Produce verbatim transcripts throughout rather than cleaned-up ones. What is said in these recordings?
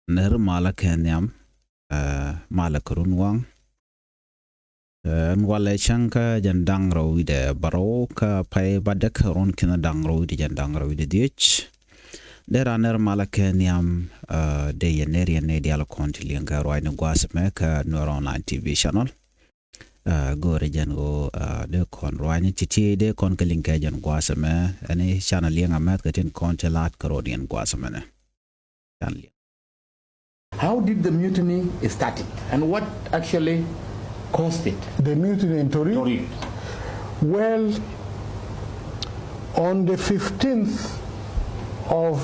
Nɛr malä kɛ nhiam, ɛ, malä kɛ run waŋ. Ɛ, ɛn walɛ cäŋ kä jɛn da̱ŋ rɛw wi̱cdɛ bärɔw kä pay bädäk, run ki̱n da̱ŋ rɛw wi̱cdɛ jɛn da̱ŋ rɛw wi̱cdɛ dhiec. Dee ran nɛr malä kɛ nhiam, ɛ, dee yɛn nɛr yɛn nɛy diaal kɔn ti liŋ kɛ ruacni gua̱a̱th ɛmɛ kä Nuer Online T V channel. Ɛ, go̱o̱rɛ jɛn ɣöö, ɛ, dee kɔn ruacni ti̱ti̱ dee kɔn kɛ liŋ kɛ jɛn gua̱a̱th ɛmɛ. Ɛn i̱ canɛ liŋ a mɛth kɛ tin kɔn ti la̱t kɛ rɔɔdiɛn gua̱a̱th ɛmɛnɛ. Canɛ liŋ. How did the mutiny started and what actually caused it? The mutiny in Torit? Torit. Well, on the fifteenth of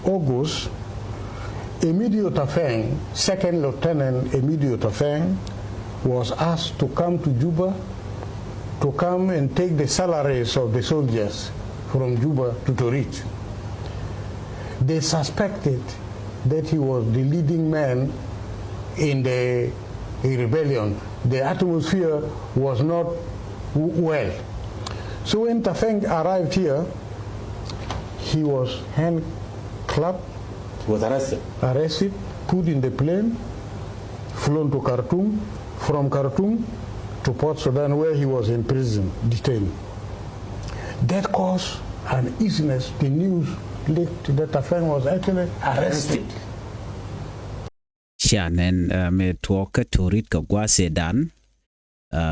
August, Emilio Tafeng, Second Lieutenant Emilio Tafeng, was asked to come to Juba to come and take the salaries of the soldiers from Juba to Torit. They suspected that he was the leading man in the rebellion. The atmosphere was not w-, well. So when Tafeng arrived here, he was handcuffed, was arrested. Arrested, put in the plane, flown to Khartoum, from Khartoum to Port Sudan, where he was in prison, detained. That caused an uneasiness. The news leaked that Tafeng was actually arrested. Arrested. Cia nɛn, ɛ, mëë tuɔɔk kä Torit kɛ gua̱a̱th ëëdan, ɛ,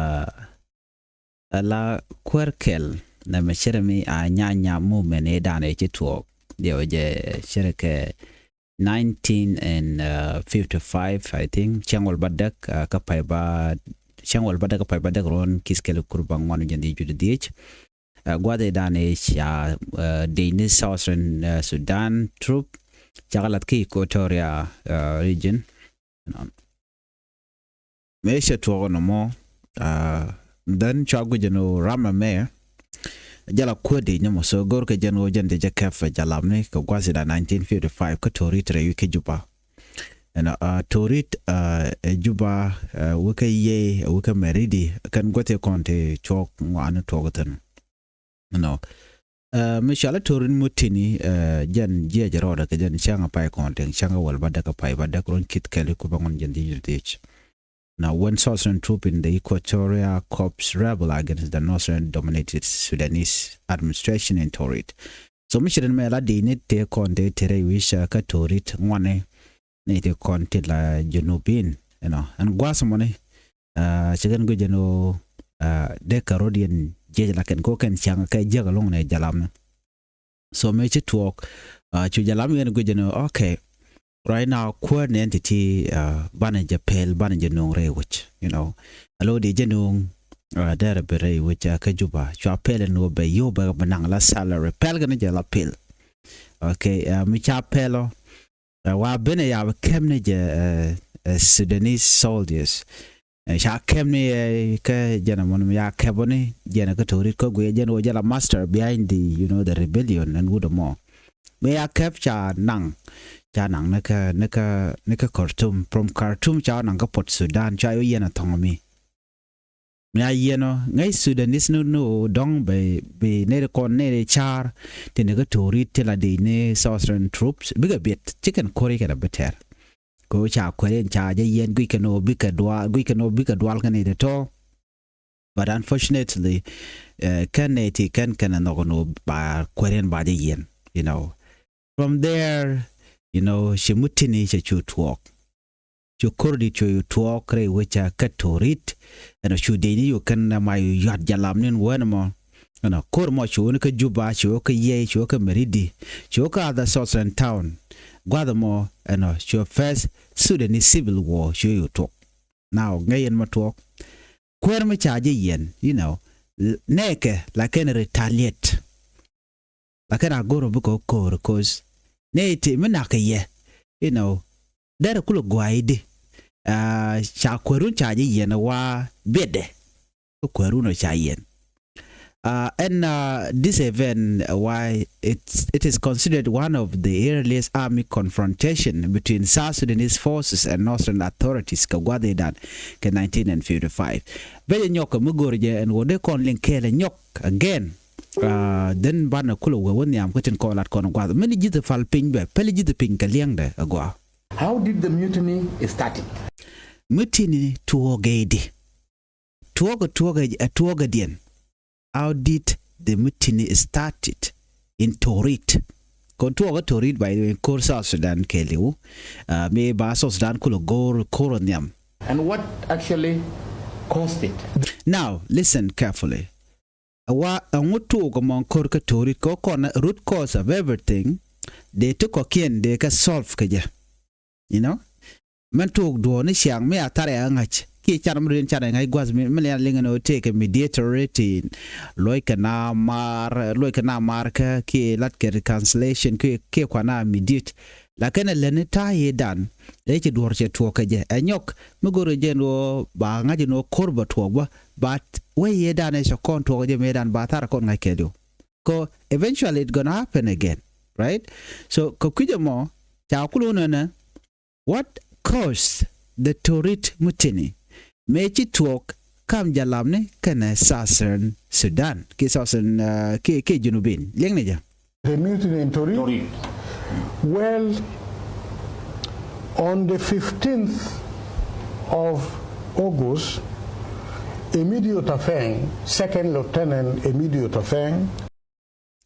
ala kuäär kɛl nɛmɛ cärɛ mi a nyanya movement ëëdan ëë ci tuɔɔk. Diɛw jɛ cärɛ kɛ nineteen and, uh, fifty-five, I think. Cäŋ wäl bädäk, uh, kä pay bä, cäŋ wäl bädäk kä pay bädäk, ruɔ̱n ki̱th kɛl kur bäŋuan wi̱cdɛ jiɛn dhieec wi̱cdɛ dhiec. Uh, gua̱a̱th ëëdan ëë ca, uh, dec ni Southern, uh, Sudan troop cakɛ la̱th kä Equatoria, uh, region. Mëë cɛ tuɔɔk nɔmɔ, uh, then cua guic ɛn ɣöö ram ɛmɛ jɛ la kuäär dec nɔmɔ. So go̱rkɛ jɛn ɣöö jɛn dec jɛ kɛp ɛ jalamni kɛ gua̱a̱th ëëdan nineteen fifty-five kä Torit rɛy wi̱c kä Juba. Ɛnɔ, uh, Torit, uh, ɛ Juba, uh, wekɛ Yei, wekɛ Maridi, kɛn gua̱th ëë kɔn ti tuɔɔk ŋuani tuɔɔk thi̱n. Nɔ. Uh, mi cɔalɛ Torit mutiny, uh, jɛn jiɛc rɔɔdɛ kɛ jɛn cäŋ a pay kɔn tiɛŋ, cäŋ a wäl bädäk kä pay bädäk, ruɔ̱n ki̱th kɛl kur bäŋuan jiɛn dhieec wi̱cdɛ dhiec. Now, when South Sudan troop in the Equatoria Corps rebel against the Northern dominated Sudanese administration in Torit. So mi ci rin mɛ la dec ni tëë kɔn tëë tëë rɛy wi̱c, uh, kä Torit ŋuani ni tëë kɔn ti la Junubin, you know. Ɛn gua̱a̱th mɔni, uh, ci kɛn guic ɛn ɣöö, uh, dee kɛ rɔ̱diɛn jiɛc la kɛn ko kɛn cäŋ kɛ jiäk ɛlɔ̱ŋ ni jalamni. So mëë ci tuɔɔk, uh, cu jalam yɛn guic ɛn ɣöö, okay, right now, kuäär ni ɛn ti̱ti̱, uh, banɛ jɛ pɛl, banɛ jɛ nööŋ rɛy wi̱c, you know. Alo di jɛ nööŋ, uh, derɛ bi rɛy wi̱c, uh, kä Juba. Cua pɛl ɛn ɣöö bɛ yio̱w bɛ bɛ naŋ la salary. Pɛl kɛn jɛ la pɛl. Okay, uh, mi ca pɛl ɔ, uh, wa benɛ ya bɛ kɛm ni jɛ, uh, uh, Sudanese soldiers. Ɛ, ca kɛp ni, ɛ, kä jɛn ɛmɔ ni mi ya kɛp ni jɛn kä Torit kä guiɛ jɛn wä jɛ la master behind the, you know, the rebellion ɛn wut ɛmɔ. Mi ya kɛp ca naŋ, ca naŋ ni kä, ni kä, ni kä Khartoum. From Khartoum ca naŋ kä Port Sudan, ca yɔ yɛn a thɔŋ mi. Mi a yɛn ɔ, ŋäc Sudanese ni, ni dɔŋ bɛ, bi nɛy kɔn nɛy car ti ni kä Torit ti la dec ni South Sudan troops, bikɛ biɛt, ci kɛn ko̱ri kɛn a bi tɛr. Kɛ ɣöö ca kuɛl in ca jɛ yɛn guic kɛn ɣöö bikɛ dual, guic kɛn ɣöö bikɛ dual kɛn i̱ tɔ̱tɔ̱. But unfortunately, eh, kɛn nɛy ti kɛn kɛn ɛ nhɔk ɛn ɣöö ba kuɛl in ba jɛ yɛn, you know. From there, you know, ci mutiny cɛ cu tuɔɔk. Cu ko̱r dit cu tuɔɔk rɛy wecä kä Torit. Ɛn ɔ cu dec ni yu kɛn ma yu yuat jalam ni wä ni mɔ. Ɛnɔ ko̱r mɔ cu wä ni kä Juba, cu wä kä Yei, cu wä kä Maridi, cu wä kä other Southern town. Gua̱th mɔ ɛnɔ cu first Sudanese civil war cu yu tuɔk. Now ŋäc yɛn ma tuɔk. Kuäär mi ca jɛ yɛn, you know, nɛɛkɛ la kɛn retaliate. La kɛn a go̱r bikɛ ko̱r, 'cause nɛy ti mi nak kɛ yɛ, you know, derɛ kulɛ guay di. Ah, ca kuäärun ca jɛ yɛn wa biɛtdɛ. Kuäärun ca yɛn. Uh, and, uh, this event, uh, why it's, it is considered one of the earliest army confrontation between South Sudanese forces and Northern authorities kɛ gua̱dhidan kɛ nineteen fifty-five. Bɛ jɛ nyɔk kɛ mi go̱r jɛ ɛn wä dee kɔn liŋ kɛɛl ɛ nyɔk again. Uh, then banɛ kulɛ wee wä nhiam kä tin kɔn lat kɔn gua̱th. Mini ji̱th pal piny bɛ, pɛli ji̱th piny kɛ liɛŋdɛ ɛ gua̱. How did the mutiny started? Mutiny tuɔɔk ɛ di. Tuɔɔk ɛ tuɔɔk ɛ tuɔɔk ɛ diɛn. How did the mutiny started in Torit? Kɔn tuɔɔk ɛ Torit, by the way, ko̱r South Sudan kɛɛliw. Uh, mi ba South Sudan kulɛ go̱o̱r ko̱r ɔ nhiam. And what actually caused it? Now listen carefully. Ɛ wa ɛŋu tuɔɔk ɛmɔ ko̱r kä Torit kɛ kɔn root cause of everything. Dee ti kɔkiɛn dee kɛ solve kɛ jɛ. You know, mɛn tuɔɔk duɔ̱ɔ̱ni ciaŋ mi a thar ɛ ŋa̱c kiɛ can mi riɛn can ɛ ŋa̱c gua̱th mi, mi lian liŋ ɛn ɣöö tëëkɛ mediator ti luɔckɛ na maar, luɔckɛ na maar kä kiɛ latkɛ reconciliation kiɛ, kiɛ kuan a mediate. Lakin ɛ lätni ta̱a̱ yëëdan ëë ci duɔ̱ɔ̱r cɛ tuɔɔk kɛ jɛ ɛ nyɔk mi go̱rɛ jɛ ɛn ɣöö ba ŋa̱c ɛn ɣöö ko̱r bɛ tuɔɔk bä, but wee yëëdan ëë cɛ kɔn tuɔɔk kɛ jɛ mëëdan ba thar kɔn ŋa̱c kɛɛliw. Kɛ eventually it gonna happen again, right? So kɛ kui̱c ɛmɔ ca kul wun ɛnɛ, what caused the Torit mutiny? Mëë ci tuɔɔk kam jalapni kɛnɛ Southern Sudan kiɛ Southern, uh, kiɛ, kiɛ Junubin. Liɛŋni jɛ. The mutiny in Torit. Torit. Well, on the fifteenth of August, Emilio Tafeng, Second Lieutenant Emilio Tafeng.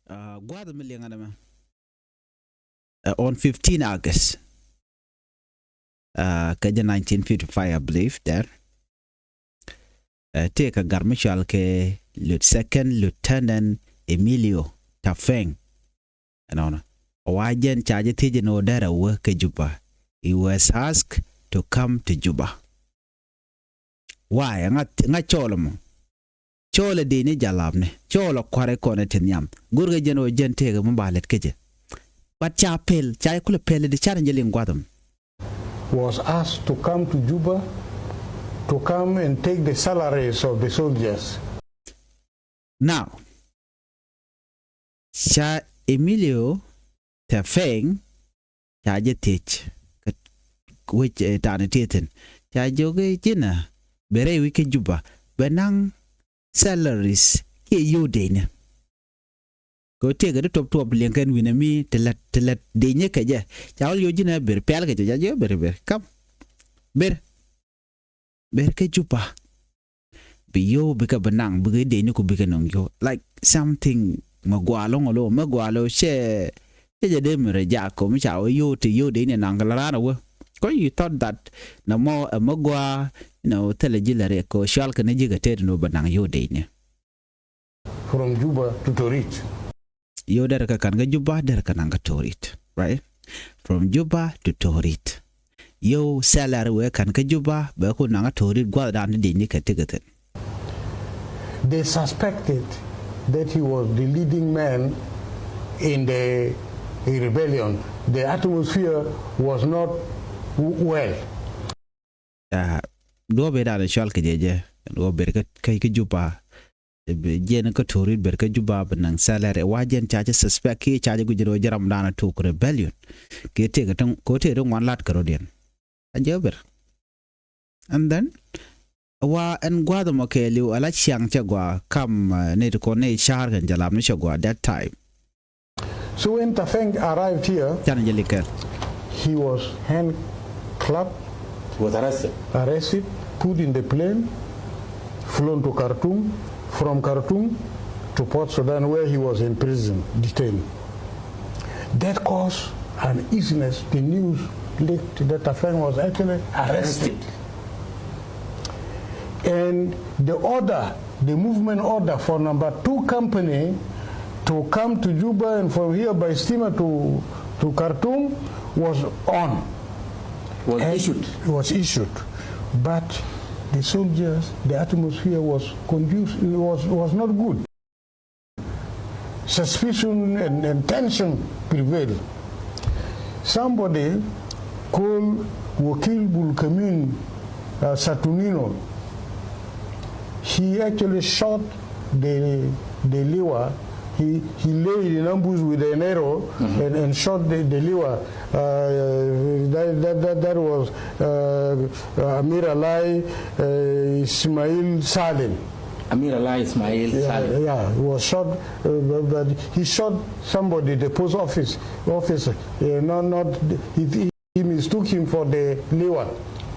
Uh, gua̱a̱th mi liɛŋ ɛn ɛmɛ. Uh, on fifteen August. Uh, kä jɛ nineteen fifty-five, I believe, there. Uh, tëëkɛ gat mi cɔal kɛ Lieu-, Second Lieutenant Emilio Tafeng. Ɛnɔnɔ. Wa jɛn ca jɛ thiec ɛn ɣöö derɛ wä kä Juba. He was asked to come to Juba. Why? Ŋa, ŋa cɔɔl ɛmɔ. Cɔɔl ɛ dee ni jalapni. Cɔɔl ɛ kua̱r ɛ kɔn ɛ ti nhiam. Go̱rkɛ jɛn ɣöö jɛn tëëkɛ mi ba lɛt kä jɛ. But ca pɛl, ca kulɛ pɛl di can jɛ liŋ gua̱th ɛmɔ. Was asked to come to Juba to come and take the salaries of the soldiers. Now, ca Emilio Tafeng ca jɛ thiec kä wec, eh, tani ti thi̱n. Ca jɛ wee ji̱n a bɛ rɛy wi̱c kä Juba bɛ naŋ salaries kiɛ yio̱w dec ni. Kɛ ɣöö tëëkɛ ti tuɔp tuɔp liɛŋkɛn wi̱nɛ mi ti lät, ti lät dec ni kɛ jɛ. Ca wä yio̱w ji̱n a ber pɛl kɛ jɛ, ca jɛ ber, ber kam. Ber. Ber kä Juba. Bi yio̱w bikɛ bi naŋ, bikɛ dec ni ku bikɛ nɔŋ yio̱w. Like something mɛ gua̱a̱ lo̱ŋ alo, mɛ gua̱a̱ lo cɛ, cɛ jɛ dee mi rɛ jak kɔ mi ca wä yio̱w ti yio̱w dec ni naŋ kɛ la raan a wä. Kɔ you thought that nɔmɔ ɛ mɛ gua̱a̱, you know, thilɛ ji̱ lɛ riɛk kɔ cual kɛ ni ji̱ kɛ tet ni wä bɛ naŋ yio̱w dec ni. From Juba to Torit. Yio̱w derɛ kɛ ka̱n kä Juba, derɛ kɛ naŋ kä Torit, right? From Juba to Torit. Yio̱w salary wee ka̱n kä Juba, bɛ ku naŋ kä Torit gua̱thdan ti dec ni kɛ tekɛ thi̱n. They suspected that he was the leading man in the rebellion. The atmosphere was not w-, well. Ah, duɔ̱ɔ̱p ëëdan cual kɛ jɛ jɛ, duɔ̱ɔ̱p ber kä, kä, kä Juba. Bi jiɛn kä Torit ber kä Juba bi naŋ salary. Wa jiɛn ca jɛ suspect kiɛ ca jɛ guic rɔ jɛ ramdan a tuk rebellion. Kiɛ tëëkɛ ti, kɛ tëëkɛ ti ŋuan lat kɛ rɔ̱diɛn. A jɛ ber. And then, wa ɛn gua̱a̱th ɛmɔ kɛɛliw ala ciaŋ cɛ gɔaa kam, uh, ni ti kɔn ni car kɛn jalap ni cɛ gɔaa that time. So when Tafeng arrived here, can jɛ likɛl, he was handcuffed, was arrested, arrested, put in the plane, flown to Khartoum, from Khartoum to Port Sudan, where he was in prison, detained. That caused an uneasiness. The news leaked that Tafeng was actually arrested. Arrested. And the order, the movement order for number two company to come to Juba and from here by steamer to, to Khartoum was on. Was issued. Was issued. But the soldiers, the atmosphere was conducive, was, was not good. Suspicion and, and tension prevailed. Somebody called Wakil Bulkamin, uh, Saturnino, he actually shot the, the liwa. He, he laid in ambush with an arrow and, and shot the, the liwa. Uh, that, that, that, that was, uh, uh, Amir Alai, uh, Ismail Salim. Amir Alai Ismail Salim. Yeah, yeah, he was shot, uh, but, but he shot somebody, the post office officer. Uh, not, not, he, he mistook him for the Liwa.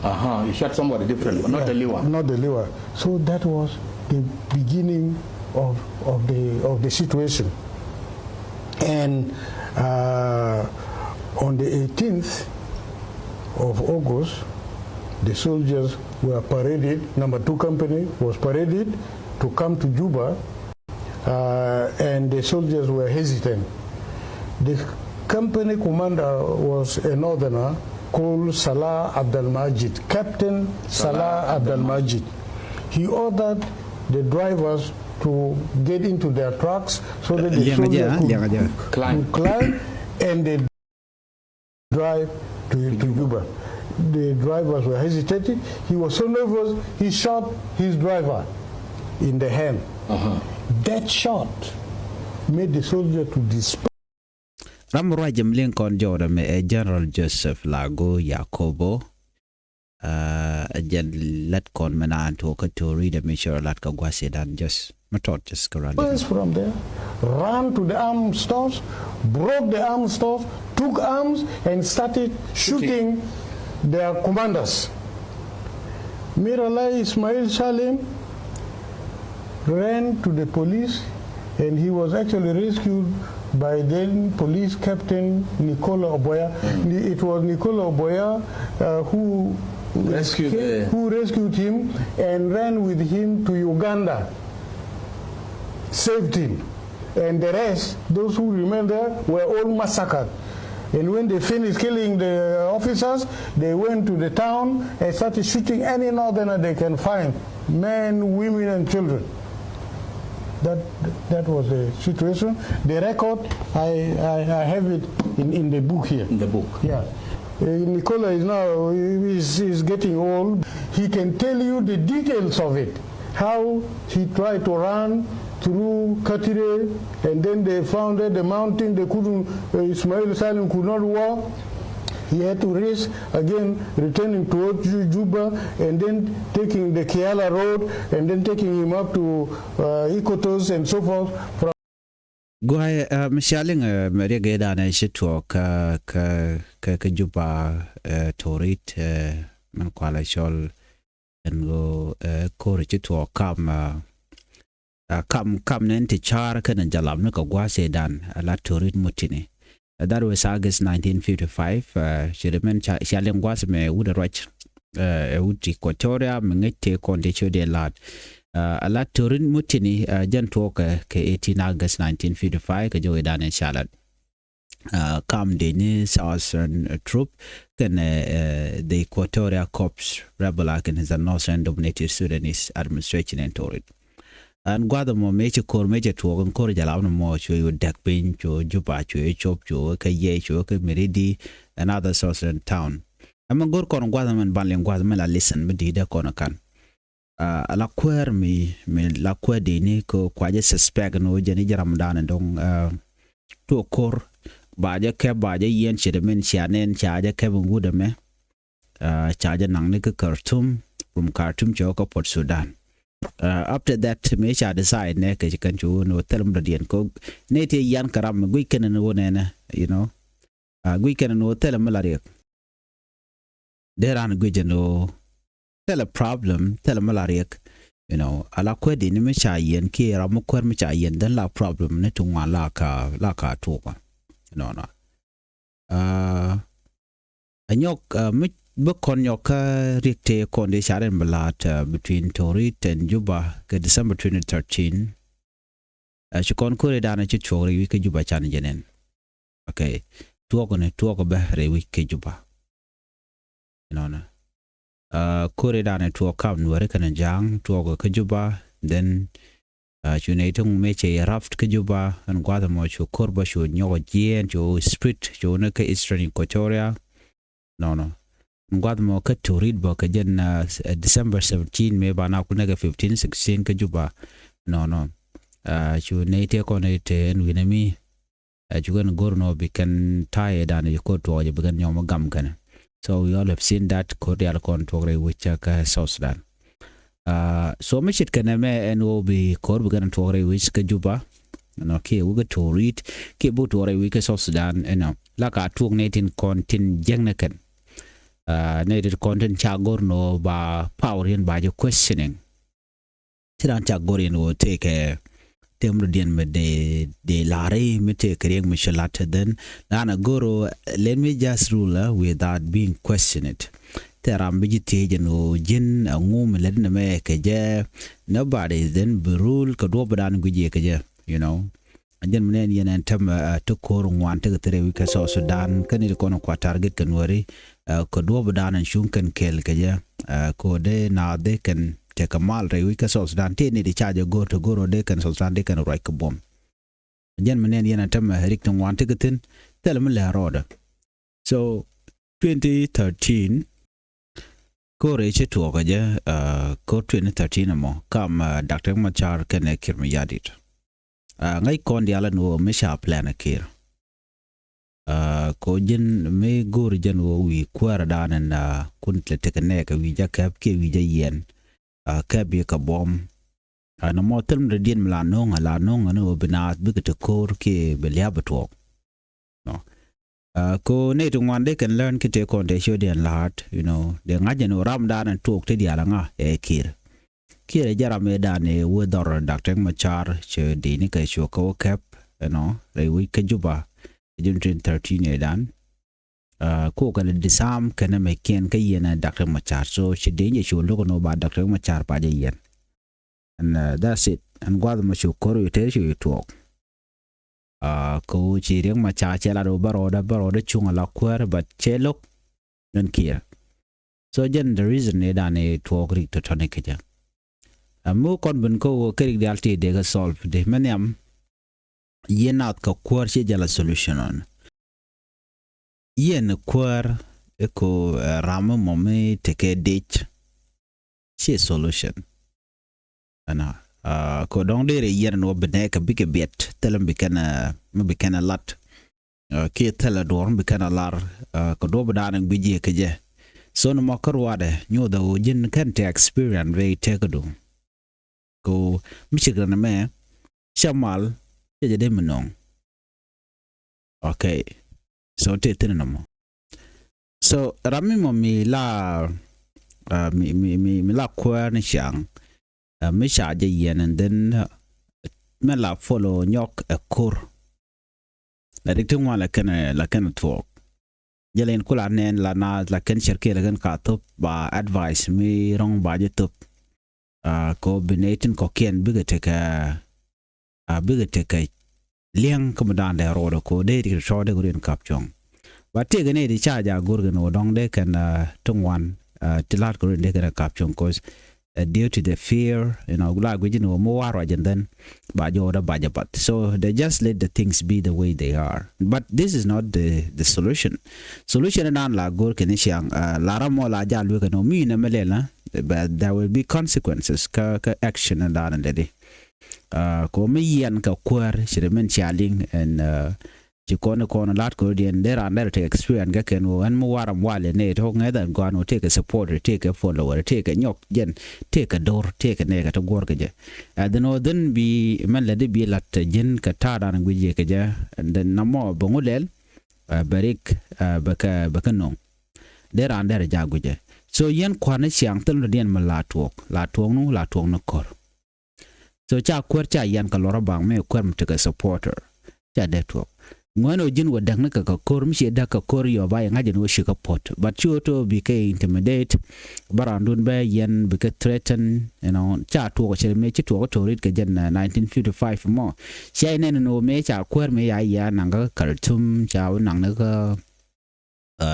Uh-huh. You shot somebody different, but not the Liwa. Not the Liwa. So that was the beginning of, of the, of the situation. And, uh, on the eighteenth of August, the soldiers were paraded. Number two company was paraded to come to Juba, uh, and the soldiers were hesitant. The company commander was a northerner called Salah Abdel Majid, Captain Salah Abdel Majid. He ordered the drivers to get into their trucks so that the soldiers could, could climb, and they drive to, to Juba. The drivers were hesitating. He was so nervous, he shot his driver in the hand. Uh-huh. That shot made the soldier to despair. Ram ruac jɛ mi liŋ kɔn jɔwdɛ mɛ ɛ General Joseph Lagu Yakobo. Ɛ jɛn lät kɔn mɛ naan tuɔk kä Torit mi cɔr lat kä gua̱sidan, just mi tɔt, just kä ruan. First from there, ran to the arms stores, broke the arms stores, took arms and started shooting their commanders. Mir Allah Ismail Salim ran to the police, and he was actually rescued by then police captain Nicola Oboya. Mm. Ni-, it was Nicola Oboya, uh, who rescued, escaped, uh, who rescued him and ran with him to Uganda, saved him. And the rest, those who remained there, were all massacred. And when they finished killing the officers, they went to the town and started shooting any northerner they can find, men, women, and children. That, that was the situation. The record, I, I, I have it in, in the book here. In the book. Yeah. Uh, Nicola is now, is, is getting old. He can tell you the details of it. How he tried to run through Katire, and then they found that the mountain, they couldn't, uh, Ismail Salim could not walk. He had to risk again returning towards Ju-, Juba, and then taking the Kiala Road, and then taking him up to, uh, Ikotos and so forth. From Guay, uh, mi cia liŋ, uh, mi riɛk ëë danɛ ci tuɔɔk kä, kä, kä, kä Juba, uh, Torit, uh, min kualɛ cɔl ɛn ɣöö, uh, ko̱r ci tuɔɔk kam, uh, uh, kam, kam nɛn ti ca̱r kɛnɛ jalam ni kɛ gua̱a̱th ëëdan, uh, la Torit Mutini. Uh, that was August nineteen fifty-five, uh, ci ri min ca, cia liŋ gua̱a̱th mɛ wut ɛ ruac, uh, ɛ wut Equatoria, mi ŋäc tëë kɔn ti ci wä dee la̱a̱t. Uh, a la Torit Mutini, uh, jɛn tuɔɔk kɛ, kɛ eighteen August nineteen fifty-five, kɛ jɔw ëëdan ɛ ca lat. Uh, kam dee ni Southern, uh, troop kɛnɛ, uh, the Equatoria Corps rebel against the Northern Dominated Sudanese Administration in Torit. Ɛn gua̱th ɛmɔ mëë ci ko̱r mëë cɛ tuɔɔk ɛn ko̱r jɛ lam ni mɔ cuɛ yu dɛk piny, cuɛ Juba, cuɛ cop, cuɛ kä Yei, cuɛ kä Maridi, and other Southern town. Ɛmɛ go̱r kɔn gua̱th ɛmɛn ban liŋ gua̱th ɛmɛn la listen mi di̱i̱t dee kɔn ɛ kan. Uh, a la kuäär mi, mi la kuäär dee ni kɛ kuacä suspect ni wä jɛ ni jɛ ramdan ɛn dɔ̱ŋ, uh, tuɔɔk ko̱r ba jɛ kɛp ba jɛ yiɛn ce̱t ɛmɛn cia nɛn ca jɛ kɛp ɛn wut ɛmɛ. Uh, ca jɛ naŋ ni kä Khartoum, rum Khartoum cɛ wä kä Port Sudan. Uh, after that, mëë ca decide nɛ kɛ ci kɛn cu wä ni wä thil mi dɔ̱diɛn kɛ nɛ ti yan kɛ ram mi guic kɛn ni wä nɛnɛ, you know. Uh, guic kɛn ni wä thil mi la riɛk. Dee ran guic ni wä thil problem, thil mi la riɛk. You know, a la kuäär di ni mi ca yiɛn kiɛ ram mi kuäär mi ca yiɛn, then la problem ni ti ŋuan la ka, la ka tuɔɔk. You know, no. Uh, a nyɔk, uh, mi bi kɔn nyɔk kä riɛk tëë kɔn dee ca rin bi la̱a̱t, uh, between Torit and Juba kɛ December twenty thirteen. Uh, ci kɔn ko̱r ëëdan ci tuɔɔk rɛy wi̱c kä Juba can jɛ nɛn. Okay. Tuɔɔk ni tuɔɔk bɛ rɛy wi̱c kä Juba. You know, no. Uh, ko̱r ëëdan tuɔɔk kam Nuɛri kɛnɛ Ja̱a̱ŋ tuɔɔk kä Juba, then, uh, cu nɛy ti ŋu mëë cɛ yɛ raft kä Juba, ɛn gua̱th ɛmɔ cu ko̱r bä cu nyɔk jiɛɛn, cu split, cu ni kä Eastern Equatoria. No, no. Ɛn gua̱th ɛmɔ kä Torit bä kɛ jɛn, uh, s-, uh, December seventeen mëë ba na kulnɛ kɛ fifteen, sixteen kä Juba. No, no. Uh, cu nɛy ti kɔn ite ɛn wi̱nɛ mi. Ɛ, cu kɛn go̱r nɔ bi kɛn ta̱a̱ ëëdan ci ko̱r tuɔɔk jɛ bi kɛn nyɔm gam kɛnɛ. So we all have seen that ko̱r diaal kɔn tuɔɔk rɛy wi̱c kä South Sudan. Uh, so mi ce̱tkɛ nɛmɛ ɛn ɣöö bi ko̱r bi kɛn tuɔɔk rɛy wi̱c kä Juba. Nɔ kiɛ wi̱c kä Torit kiɛ buk tuɔɔk rɛy wi̱c kä South Sudan, you know. La ka tuɔɔk nɛ tin kɔn tin jiäknɛ kɛn. Nɛy ti kɔn tin ca go̱r ni ɣöö ba power yɛn ba jɛ questioning. Ci raan ca go̱r yɛn ɣöö tëëkɛ tëë mi dɔ̱diɛn mi dee dee la̱ri mi tëëkɛ riɛk mi ci la̱t. Then raan a go̱r ɣöö let me just rule without being questioned. Tëë ram bi ji̱ thiec ɛn ɣöö ji̱n ɛŋu mi lät ni mɛ kɛ jɛ. Nobody then bi rule kɛ duɔ̱ɔ̱p dan guic yɛ kɛ jɛ, you know. Jɛn mi nɛn yɛn ɛn tɛm ti ko̱r ŋuan tekɛ thirɛ wi̱c kä South Sudan kä ni ti kɔn kua target kɛ Nuɛri. Kɛ duɔ̱ɔ̱p dan ɛn cuŋ kɛn kɛɛl kɛ jɛ. Kɛ ɣöö dee naath dee kɛn tekɛ mal rɛy wi̱c kä South Sudan tëë ni ti ca jɛ go̱r ti go̱r ɣöö dee kɛn South Sudan dee kɛn ruac kɛ buɔ̱m. Jɛn mi nɛn yɛn ɛn tɛm rik ti ŋuan tekɛ thi̱n thilɛ mi lɛ rɔɔdɛ. So twenty thirteen ko̱r ëë ci tuɔɔk ɛ jɛ, ko̱r twenty thirteen ɛmɔ kam Doctor Riek Machar kɛnɛ Kiir Mayardit. Ŋäc kɔn diaal ɛn ɣöö mi ca plan ɛ Kiir. Kɛ ɣöö ji̱n mi go̱o̱ri jɛn ɣöö wi̱i̱ kuäärä dan ɛn kun lɛ tekɛ nɛɛkɛ wi̱i̱ jɛ kɛp kiɛ wi̱i̱ jɛ yiɛn. Kɛp bi kɛ buɔ̱m. Nɔmɔ thil mi dɔ̱diɛn mi la no̱o̱ŋä la no̱o̱ŋä ni ɣöö bi naath bikɛ te ko̱o̱r kiɛ bi lia̱a̱p bi tuɔɔk. Nɔ. Kɛ ɣöö nɛy ti ŋuan dee kɛn learn ki tëë kɔn tëë ciötdiɛn la̱a̱t, you know, dee ŋa̱c ɛn ɣöö ram dan ɛn tuɔɔk ti diaal ɛŋa ɛ Kiir. Kiir ɛ jɛ ram ëë dan ëë wee dhɔr Doctor Riek Machar cɛ dee ni kɛ cuɔ kɛ wä kɛp, you know, rɛy wec kä Juba. Jun twenty thirteen ëë dan. Kɛ ɣöö kɛn disarm kɛnɛ mɛckiɛn kä yɛn ɛ Doctor Riek Machar. So ci dee nyɛ cuɔ lo̱k ɛn ɣöö ba Doctor Riek Machar ba jɛ yɛn. And that's it. Ɛn gua̱th mɔ cu ko̱r wi̱i̱ tëë cu tuɔɔk. Kɛ ɣöö ci Riek Machar cɛ lat ɣöö bä rɔɔdä bä rɔɔdä cuŋ ala kuäär but cɛ lo̱k. Ɛn Kiir. So jɛn the reason ni dan ni tuɔɔk rik tɔ̱tɔ̱ni kecä. Ɛ mi kɔn ben kä ɣöö kɛ rik diaal ti dee kɛ solve di mɛ nhiam. Yieen naath kɛ kuäär ci jɛ la solution ɔn. Yieen kuäär iku ram mɔ mi tekɛ dec. Ci solution. Ɛnɔ kɛ dɔ̱ŋ dee rɛ yiɛn ni wä bi nɛ kɛ bikɛ biɛt thilɛ mi bi kɛn mi bi kɛn lat. Kiɛ thilɛ duɔr mi bi kɛn lar kɛ duɔ̱p dan guic yɛ kɛ jɛ. So ni mɔ kä ruadɛ nyuɔth ɛ wä ji̱n kɛn ti experience rɛ itek du. Kɛ wä mi cik rɛ ni mɛ cɛ mal cɛ jɛ dee mi no̱o̱ŋ. Okay. So tëë thi̱n nɔmɔ. So ram mi mɔ mi la mi mi mi mi la kuäär ni ciaŋ. Mi ca jɛ yɛn and then mɛ la follow nyɔk ɛ ko̱r. La dik ti ŋuan la kɛn la kɛn tuɔɔk. Jɛ la in kula nɛn la na la kɛn cɛr kiɛ la kɛn ka thop ba advice mi rɔŋ ba jɛ thop. Kɛ ɣöö bi nɛy tin kɔ̱kiɛn bikɛ tekɛ bikɛ tekɛ liɛŋ kä mi da̱a̱n dee ro̱o̱dɛ kɛ ɣöö dee rik tɔ̱ dee kɛ rin kap cuɔ̱ŋ. Ba tëëkɛ nɛy ti ca jaak go̱rkɛ ni ɣöö dɔ̱ŋ dee kɛn ti ŋuan ti la̱t kɛ rin dee kɛn kap cuɔ̱ŋ cause due to the fear, you know, la guic ni ɣöö mi war ruac and then ba jɔwdä ba jɛ bath. So they just let the things be the way they are. But this is not the the solution. Solution dan la go̱rkɛ ni ciaŋ la ram mɔ la jal wekɛ ni ɣöö mi inɛ mi lɛl na but there will be consequences kä kä action dan dee di. Kɛ ɣöö mi yiɛn kɛ kuäär ci ri min cia liŋ ɛn ci kɔn kɔn lat kɛ ɣöö diɛn dee raan dee rɛ tekɛ experience kɛ kɛn ɣöö ɛn mi waram walɛ nɛy tɔ̱ ŋɛth ɛn gɔaan ɣöö tekɛ support tekɛ follower tekɛ nyɔk jɛn tekɛ do̱r tekɛ nɛy kɛ ti guɔ̱r kɛ jɛ. Ɛ dhin ɣöö dhin bi mɛn lɛ di bi lat ji̱n kɛ ta̱a̱ dan guic yɛ kɛ jɛ. Dhin namɔ bɛ ŋu lɛl bɛ rik bɛ kɛ bɛ kɛ no̱o̱ŋ. Dee raan dee rɛ jaak guic jɛ. So yɛn kua̱r ni ciaŋ thil ni diɛn mi la tuɔɔk la tuɔɔk nu la tuɔɔk ni ko̱r. So ca kuäär ca yan kɛ luɔr a baŋ mi kuäär mi tekɛ supporter. Ca dee tuɔk ŋuɛn ɔ ji̱n wä däk ni kɛ kɛ ko̱r mi ciɛ däk kɛ ko̱r yɔ ba yɛ ŋa̱c jɛ ni wä ci kä puɔt but ci wä to bi kɛ intimidate. Bä randun bɛ yɛn bi kɛ threaten, you know, ca tuɔk cɛ mi ci tuɔk tori kɛ jɛn nineteen fifty five mɔ. Cia inɛn ni wä mi ca kuäär mi ya ya naŋ kä Khartoum ca wä naŋ ni kä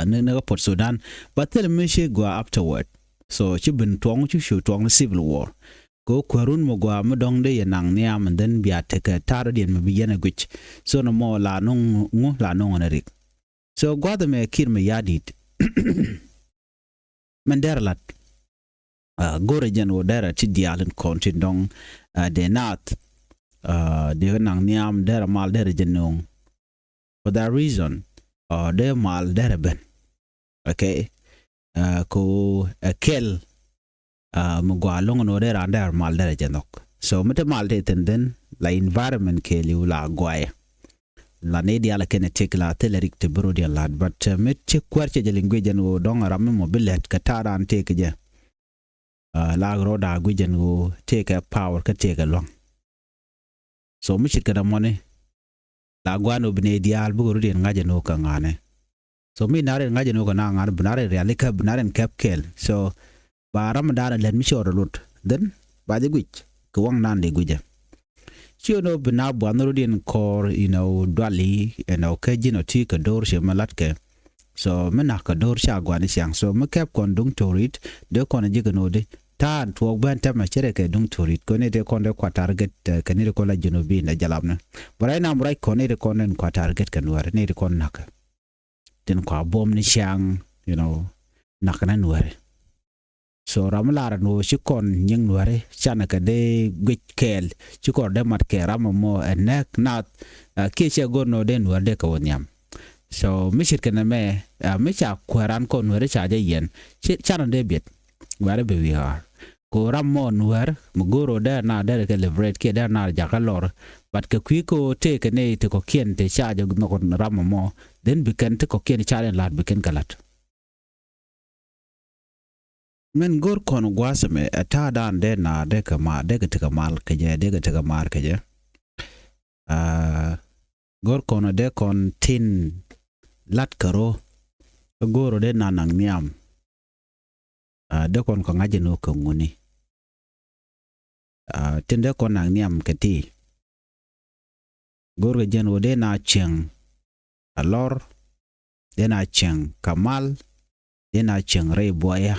ni ni kä Port Sudan. But thil mi ci gua afterward. So ci bin tuɔŋ ci cu tuɔŋ ni civil war. Kɛ kuärun mi gua mi dɔŋ dee yɛ naŋ nhiam and then bia tekɛ ta̱a̱r diɛn mi bi yɛn a guic. So ni mɔ la nuŋ ŋu la nuŋ ni rik. So gua̱th mɛ Kiir Mayardit. Mɛn dɛr lat. Go̱rɛ jɛn wä dɛrɛ ti diaal in kɔn ti dɔŋ dee naath. Dee naŋ nhiam dɛrɛ mal dɛrɛ jɛ no̱o̱ŋ. For that reason dee mal dɛrɛ ben. Okay. Ko ɛ kɛl mi gua loŋ ni wä dee raan dɛrɛ mal dɛrɛ jɛ nhɔk. So mi te mal te thin dhin la environment kɛɛliw la guayɛ. la ni diaal kɛn ɛ tëk la thilɛ rik ti bi rɔ diɛn lat, but mi ti kuɛr cɛ jɛ liŋ guic jɛn ɣöö dɔ̱ŋ ram mi mɔ bi lɛt kɛ ta̱a̱ dan tëk jɛ. La rɔ daa guic jɛn ɣöö tëk kɛ power kä tëk kɛ luaŋ. So mi cit kɛ dämɔni la gua̱a̱n ɣöö bi ni diaal bikɛ rɔ diɛn ŋa̱c jɛn ɣöö kɛ ŋa̱nɛ. So mi nar in ŋa̱c jɛn ɣöö kɛ na ŋa̱nɛ bi nar in rialikä bi nar in kɛp kɛl. So ba ram dan lɛt mi cɔɔr lot then ba jɛ guic kɛ waŋ nan di guicɛ. Ci ɣän ɣöö bi na buath ni rɔ diɛn kɔɔr, you know, duali, you know, kä ji̱n ɔ ti kɛ do̱r ci mi latkɛ. So mi nak kɛ do̱r ca gua̱ni ciaŋ. So mi kɛp kɔn duŋ torit dee kɔn ji̱ kɛ no̱o̱di ta̱a̱n tuɔɔk ben tɛmɛ cɛ rɛ kɛ duŋ torit kɛ ni dee kɔn dee kuatar gɛt kɛ ni dee kɔn la ji̱n ɔ bi in dee jalap ni. Bɛ rɛy nam rɛy kɔn ni dee kɔn in kuatar gɛt kɛ nuɛr ni dee kɔn nakä. Tin kua buɔm ni ciaŋ, you know, nak ni nuɛri. So ram mi lar ni wä ci kɔn nyiŋ nuɛri canɛ kɛ dee guic kɛɛl ci kɔn dee mat kɛ ram mɔ ɛ nɛk nath. Kiɛ cɛ go̱r ni wä dee nuɛri dee kɛ wä nhiam. So mi cit kɛn ɛmɛ mi ca kuɛran kɔn nuɛri ca jɛ yɛn canɛ dee biɛt. Wɛri bi wi̱i̱ ɣaar ko ram mɔ nuɛr mi go̱o̱r ɣöö dee naar dee kɛ liberate kiɛ dee naar jakä lɔr. But kɛ kui̱ ko tëëkɛ nɛy ti kɔ̱kiɛn ti ca jɛ nhɔk ram mɔ then bi kɛn ti kɔ̱kiɛn ca jɛ la̱t bi kɛn kɛ la̱t. Min go̱o̱r kɔn gua̱a̱th ɛmɛ ɛ ta̱a̱ dan dee naar dee kɛ maar dee kɛ tekɛ mal kɛ jɛ dee kɛ tekɛ maar kɛ jɛ. Go̱o̱r kɔn dee kɔn tin la̱t kɛ rɔ kä go̱o̱r dee naar naŋ nhiam. Dee kɔn kɛ ŋa̱c jɛ ni wä kɛ ŋuni. Tin dee kɔn nak nhiam kɛ ti go̱o̱r kɛ jɛn wä dee na cieŋ a lɔr, dee na cieŋ ka mal, dee na cieŋ rɛy buɔya.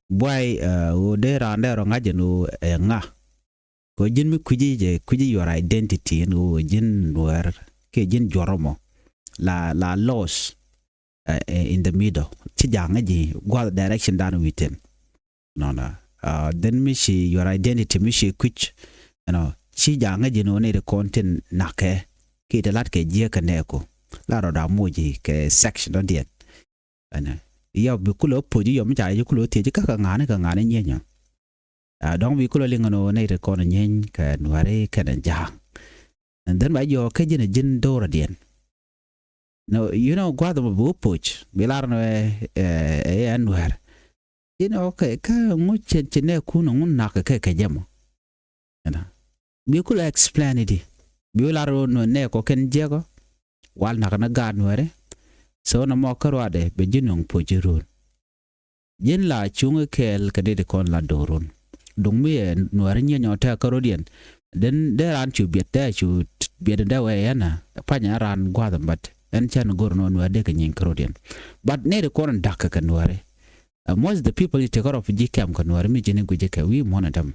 Buay wä dee raan dee rɔ ŋa̱c jɛn wä ɛ ŋa. Kɛ ji̱n mi kui̱ci jɛ kui̱ci your identity in wä ji̱n nuɛr kiɛ ji̱n juɔr mɔ la la loss in the middle. Ci ja̱ŋ ji̱ gua̱th direction dan wi̱i̱ tin. Nɔnɔ then mi ci your identity mi ci kui̱c. Ɛnɔ ci ja̱ŋ ji̱ nɔ ni ri kɔn tin nakɛ kiɛ ti lat kɛ jiɛ kɛ nɛɛku la rɔ da moc ji̱ kɛ section dɔ diɛn. Ɛnɔ yɔ bi kulɛ poc yɔ mi ca ji̱ kulɛ thiec kä kɛ ŋa̱ni kɛ ŋa̱ni nyieny ɔ. Dɔ̱ŋ bi kulɛ liŋ ɛnɔ ni ri kɔn nyieny kɛ nuɛri kɛnɛ ja̱ŋ. And then ba yɔ kä ji̱n ji̱n do̱rä diɛn. No, you know, gua̱th mɔ bi wä poc bi lar nɔ ɛ ɛ ɛ nuɛr. You know, okay, kä ŋu cɛ cɛ nɛ kun ŋu nak kɛ kɛ jɛ mɔ. You know, bi kulɛ explain it. Bi wä lar nɔ nɛ kɔ kɛn jɛ kɔ wal nak nɛ gaat nuɛri. So nɔ mɔ kä ruadɛ bɛ ji̱ nuŋ poc ji̱ run. Ji̱n la cuŋ kɛɛl kɛ dee ti kɔn la do̱run. Duŋ mi ɛ nuɛɛr nyieny ɔ tɛk kärɔ̱diɛn. Den dee raan cu biɛt dee cu biɛt dee wɛ ɛn a pany a raan gua̱th ɛn bat ɛn cän go̱r nɔ nuɛɛr dee kɛ nyieny kärɔ̱diɛn. But nɛy ti kɔn da̱k kɛ kɛ nuɛɛri. Most of the people ti tekɛ rɔ fi ji̱ kɛm kɛ nuɛɛri mi ji̱n i̱ gui̱c kɛ wi̱i̱ muɔ̱n ɛ däm.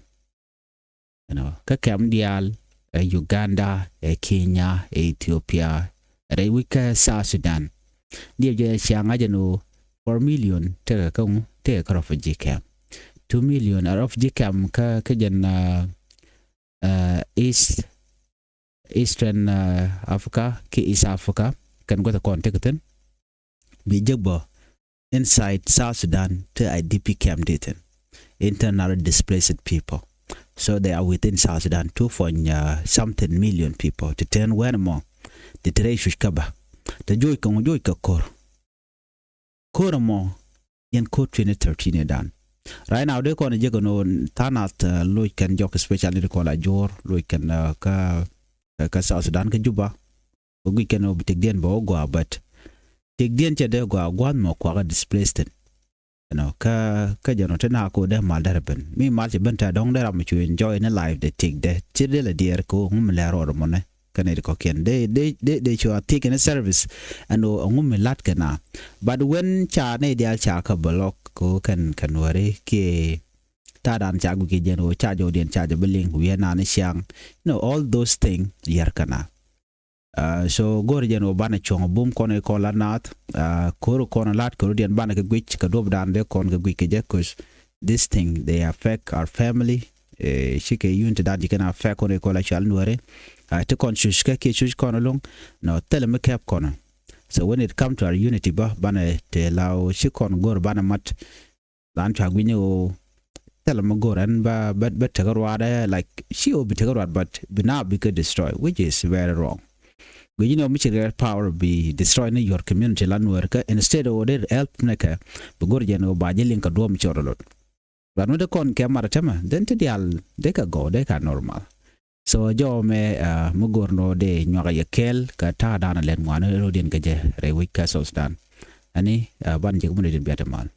You know, kä kɛm diaal ɛ Uganda, ɛ Kenya, ɛ Ethiopia, rɛy wi̱c kä South Sudan. Diɛ jɛ ciaŋ a jɛ ni wä four million tekɛ kä ŋu tekɛ kä refugee camp. Two million a refugee camp kä kä jɛn uh, uh, East Eastern uh, Africa ki East Africa kɛn guäth kɔn tekɛ thin. Bi jek bä inside South Sudan ti I D P camp di̱thin, internal displaced people. So they are within South Sudan, two point uh, something million people ti ten wen mɔ ti tere icuc kä bä ti joc kä ŋu joc kä kor. Kor mɔ yɛn kor twenty thirteen dan. Right now de kɔn jek no tanath uh, loc kɛn jɔk special ni kɔn la jor loc kɛn uh, kä uh, kä South Sudan kä Juba. Wä guic kɛn wä bi tëkdiɛn bɛ wä gɔaa bät tëkdiɛn cɛ dee gɔaa gua̱th mɔ kuakä displaced. You know, kä kä jɛ nɔ ti na ko dee mal dee rɛ ben mi mal cɛ ben tɛ dɔŋ dee ram mi cu enjoy ni life dee tëk dee ci dee lɛ diɛɛr ko ŋu mi lɛ rɔɔd mɔ nɛ. Kä nɛy ti kɔ̱kiɛn dee dee dee dee cu a thiec kɛn service ɛn ɣöö ɛŋu mi la̱t kɛ na. But when ca nɛy diaal ca kä bɛ lɔk ko kɛn kɛn wääri kiɛ ta̱a̱dan ca guic kɛ jɛn ɣöö ca jɔwdiɛn ca jɛ bi liŋ wi̱i̱ ɛn naan i̱ ciaŋ. You know, all those things yɛr kɛ na. Uh, so go̱o̱r jɛn wä banɛ cuɔ̱ŋ bum kɔn ikɔn la naath uh, ko̱r kɔn lat ko̱r diɛn banɛ kɛ guic kɛ duɔp dan dee kɔn kɛ guic kɛ jɛ kuc. This thing they affect our family. Eh, cikɛ unity dan ji̱ kɛn affect kɔn ikɔn la cual nuɛri. Uh, ti kɔn cuc kɛ kiɛ cuc kɔn loŋ. No, thilɛ mi kɛp kɔn. So when it come to our unity ba banɛ te la wä ci kɔn go̱o̱r banɛ mat. Lan cua gui̱ny ɣöö thilɛ mi go̱r ɛn bä bä bä tekɛ ruaadɛ like ci ɣöö bi tekɛ ruaad but bi na bikɛ destroy, which is very wrong. Guic ni ɣöö mi ci red power bi destroy ni your community la Nuäär kä, instead ɣöö dee help ni kɛ, bi go̱r jɛn ɣöö ba ji̱ liŋ kɛ duɔ̱ɔ̱p mi cɔr lot. But mi dee kɔn kɛ mat tämɛ, then ti diaal dee kɛ gɔw, dee kɛ normal. So jɔw mɛ, ah, mi go̱r ni ɣöö dee nyuak yɛ kɛɛl kɛ ta̱a̱ da̱a̱n a lɛt ŋuan rɔ̱diɛn kɛ jɛ rɛy wec kä South Sudan. Ani, ah, ban jek mi dee din biat mal.